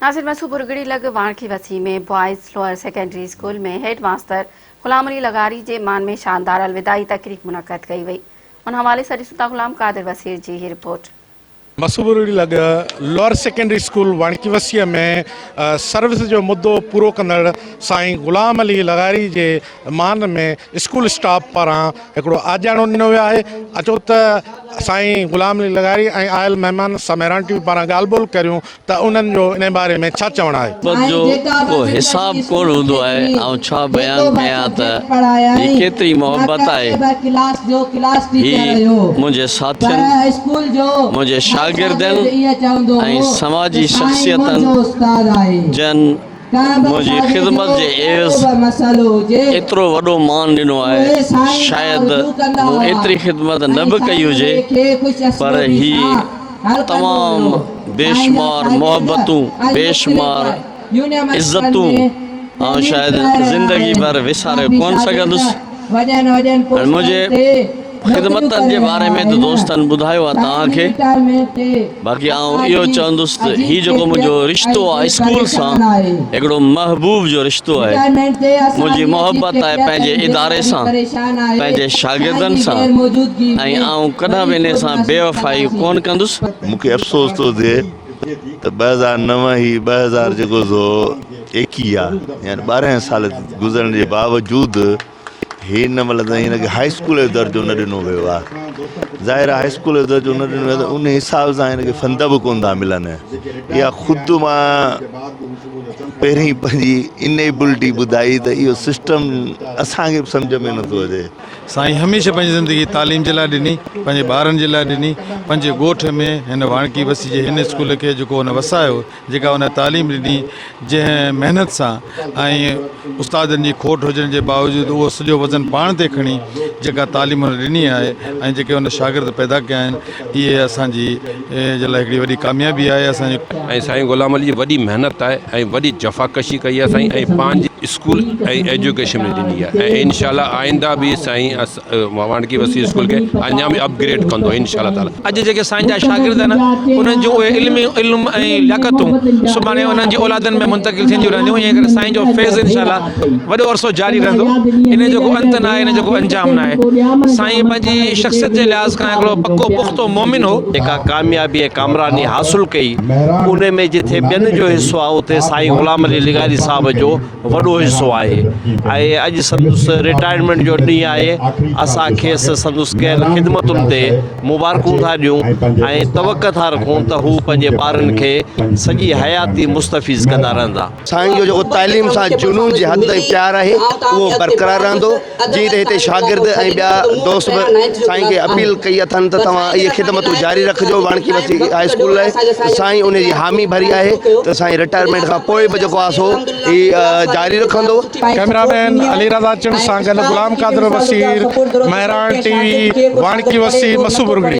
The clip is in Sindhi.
ناظر مسو ڀرڳڙي لڳ واڻکي وسي ۾ boys lower secondary school ۾ head master Ghulam Ali لغاري جي مان ۾ شاندار الوداعي تقريب منعقد ڪئي وئي ان حوالي سان ڏسون ٿا غلام قادر وسير جي هي رپورٽ. مسو ڀرڳڙي لڳ لوئر سيڪنڊري اسڪول واڻکي وسيء ۾ سروس جو مدو پورو ڪندڙ سائين غلام علي لغاري جي مان ۾ اسڪول اسٽاف پاران هڪڙو آجياڻو ڏنو ويو آهي اچو ته سائين غلام علي لغاري ۽ آيل مهمان سان مهراڻ ٽي وي پاران ڳالهه ٻولهه ڪريون ته انهن جو انهي باري ۾ ڇا چوڻ آهي. محبت جو ڪو حساب ڪونه هوندو آهي، آئون ڇا بيان ڪيان ته هي ڪيتري محبت آهي، هي منهنجي ساٿين، منهنجي شاگردن ۽ سماجي شخصيتن جن منهنجي خدمت جي عيوض ايترو وڏو مان ڏنو آهي، شايد مون ايتري خدمت نه به ڪئي هجي پر هي تمام بيشمار محبتون، بيشمار عزتون آئون شايد زندگي ڀر وساري ڪونه سگهندس. ۽ منهنجي خدمتن جي باري ۾ ته دوستن ٻڌايو آهي توهان کي، باقي آئون اهو چوندس ته هي جيڪو منهنجو رشتو آهي اسڪول سان هڪڙو محبوب جو رشتو آهي، منهنجي محبت آهي پنهنجي اداري سان، پنهنجي شاگردن سان ۽ آئون ڪڏهن به انهي سان بي وفائي ڪونه ڪندس. مون کي افسوس ٿو ٿئي ته 2009 هي 2000 جيڪو سو ايڪيهه آ يعني 12 سال گذرڻ جي باوجود هن مهل تائين هن کي هاء اسڪول جو درجو نه ڏنو ويو آ ظاهر آ هاء اسڪول جو درجو نه ڏنو ويو ته ان حساب سان هن کي فند به ڪون ٿا ملن اها خود مان پهرين پنهنجي ان ايبلٽي ٻڌائي ته اهو سسٽم اسان کي به سمجهه ۾ نٿو اچي. سائين هميشه پنهنجي زندگي تعليم جي لاء ڏني، پنهنجي ٻارن جي لاء ڏني، پنهنجي ڳوٺ ۾ هن واڻڪي وسي جي هن اسڪول کي جيڪو هن وسايو، جيڪا هن تعليم ڏني، جنهن محنت سان ۽ استادن جي کوٽ هجڻ جي باوجود اهو سڄو وزن پاڻ تي کڻي جيڪا تعليم هن ڏني آهي ۽ جيڪي هن شاگرد پيدا ڪيا آهن اهي اسان جي جي لاء هڪڙي وڏي ڪاميابي آهي اسان جي ۽ سائين غلام علي جي وڏي محنت آهي ۽ وڏي جفاڪشي ڪئي آهي سائين ۽ پنهنجي اسڪول ۽ ايجوڪيشن ۾ ڏني آهي ۽ انشاء الله آئنده به سائين واڻڪي وسي اسڪول کي اڃا به اپ گريڊ ڪندو انشاء الله تعالي. اڄ جيڪي سائين جا شاگرد آهن انهن جون اهي علمي علم ۽ لياقتون سڀاڻي انهن جي اولادن ۾ منتقل ٿينديون رهنديون انهيء ڪري سائين جو فيض انشاء الله وڏو عرصو جاري رهندو انهيء جو ڪو انت ناهي انهيء جو ڪو انجام ناهي سائين پنهنجي شخصيت جي لحاظ کان هڪڙو پڪو پختو مؤمن هو. جيڪا ڪاميابي ۽ ڪامراني حاصل ڪئي ان ۾ جٿي ٻين جو حصو آهي اتي سائين غلام علي لغاري صاحب جو وڏو حصو آهي ۽ اڄ سندس رٽائرمينٽ جو ڏينهن آهي اسان کيس سندس ڪيل خدمتن تي مبارڪون ٿا ڏيون ۽ توقع ٿا رکون ته هو پنهنجي ٻارن کي سڄي حياتي مستفيض ڪندا رهندا. سائين جو جيڪو تعليم سان جنون جي حد تائين پيار آهي اهو برقرار رهندو جيئن ته هتي شاگرد ۽ ٻيا دوست به سائين کي اپيل ڪئي اٿن ته توهان اهي خدمتون جاري رکجو واڻڪي وسي هاء اسڪول لاء ته سائين ان جي حامي ڀري آهي ته سائين رٽائرمينٽ کان پوء به جيڪو آهي سو هي جاري رکندو. ڪئميرا مين علي رضا چن سان گڏ غلام قادر وسير، مهراڻ ٽي وي، واڻڪي وسي، مسو برگڙي.